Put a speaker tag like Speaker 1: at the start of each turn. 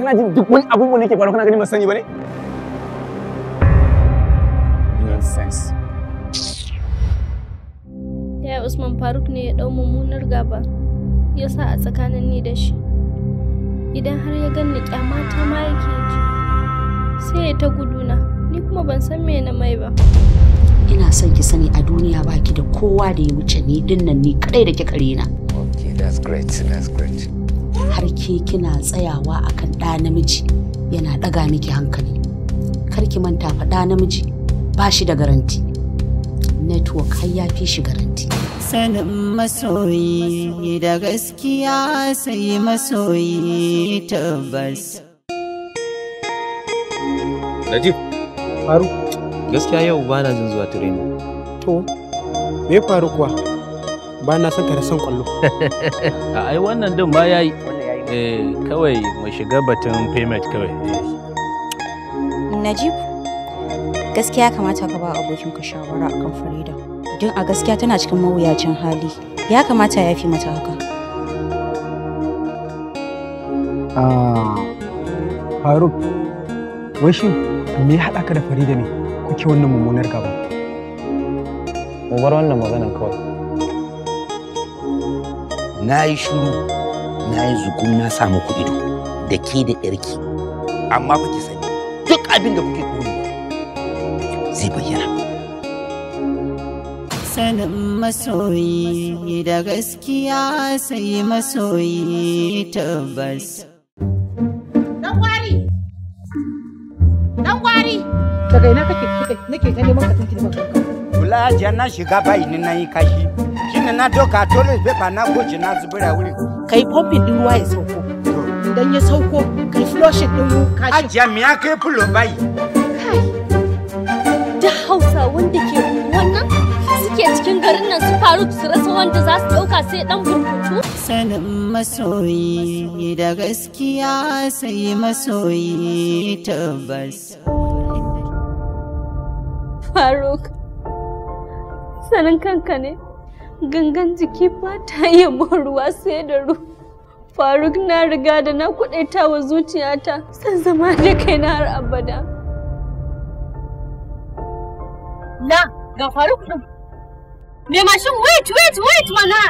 Speaker 1: Kana jin duk wani abubuwan da ke faruwa kana ganin ban sani ba ne? Nonsense.
Speaker 2: Yaya Usman, Faruk ne ya ɗau mummunar gaba ya sa a tsakanin ni da shi. Idan har ya ganni, kyamata ma yake ji. Sai ya ta guduna, ni kuma ban san me na mai ba.
Speaker 3: Ina son ki sani, a duniya baki da kowa da ya wuce ni dinnan, ni kadai da kika rena.
Speaker 4: Okay, that's great. That's great.
Speaker 3: Har ke kina tsayawa akan ɗa namiji yana ɗaga miki hankali. Kar ki manta fa, ɗa namiji ba shi da garanti, network har ya fi shi garanti.
Speaker 5: Sanin masoyi da gaskiya sai masoyi, tabbas.
Speaker 6: Najib,
Speaker 7: Faruk.
Speaker 6: Gaskiya yau ba na jin zuwa training.
Speaker 7: To, me ya faru kuwa? Ba na son ka da son kwallo.
Speaker 6: A ai wannan din ma yayi. Eh, kawai mu shiga batun payment kawai. Eh.
Speaker 8: Najib, gaskiya kamata ka ba abokinka shawara akan Farida. Don a gaskiya tana cikin mawuyacin hali. Ya kamata ya fi mata haka.
Speaker 7: Ah, Faruk, wai shin me ya haɗa ka da Farida ne kuke wannan mummunar gaba?
Speaker 1: Mu bar wannan maganan kawai.
Speaker 4: Na yi shiru, na yi zugun, na sa muku ido da ke da yarki. Amma fa ki sani, duk abin da kuke koyi zai bayyana.
Speaker 5: Sanin masoyi da gaskiya sai masoyi, tabbas.
Speaker 9: Dan gwari! Dan gwari! Daga ina kake kike nake ta neman ka tuntuni ban ganka?
Speaker 10: Wallahi na shiga bayi ni na yi kashi. Shine na doka toilet paper na goce na zubar a wurin.
Speaker 9: Kai pumping din ruwa ya sauko. Idan ya sauko, kai flushing din kashin.
Speaker 10: Hajiya, me ya kai fulo bayi?
Speaker 2: Da Hausa wanda ke unguwan nan suke cikin garin nan, su Faruk su rasa wanda za su ɗauka sai ɗan burkutu.
Speaker 5: Sanin masoyi da gaskiya sai masoyi, tabbas.
Speaker 2: Faruk, sanin kanka ne, gangan jiki ba ta iya ruwa sai da ruwa. Faruk, na riga da na kuɗaita wa zuciyata san zama da kai na har abada. Na, ga Faruk ɗin. Me mashin, wait, wait, wait mana!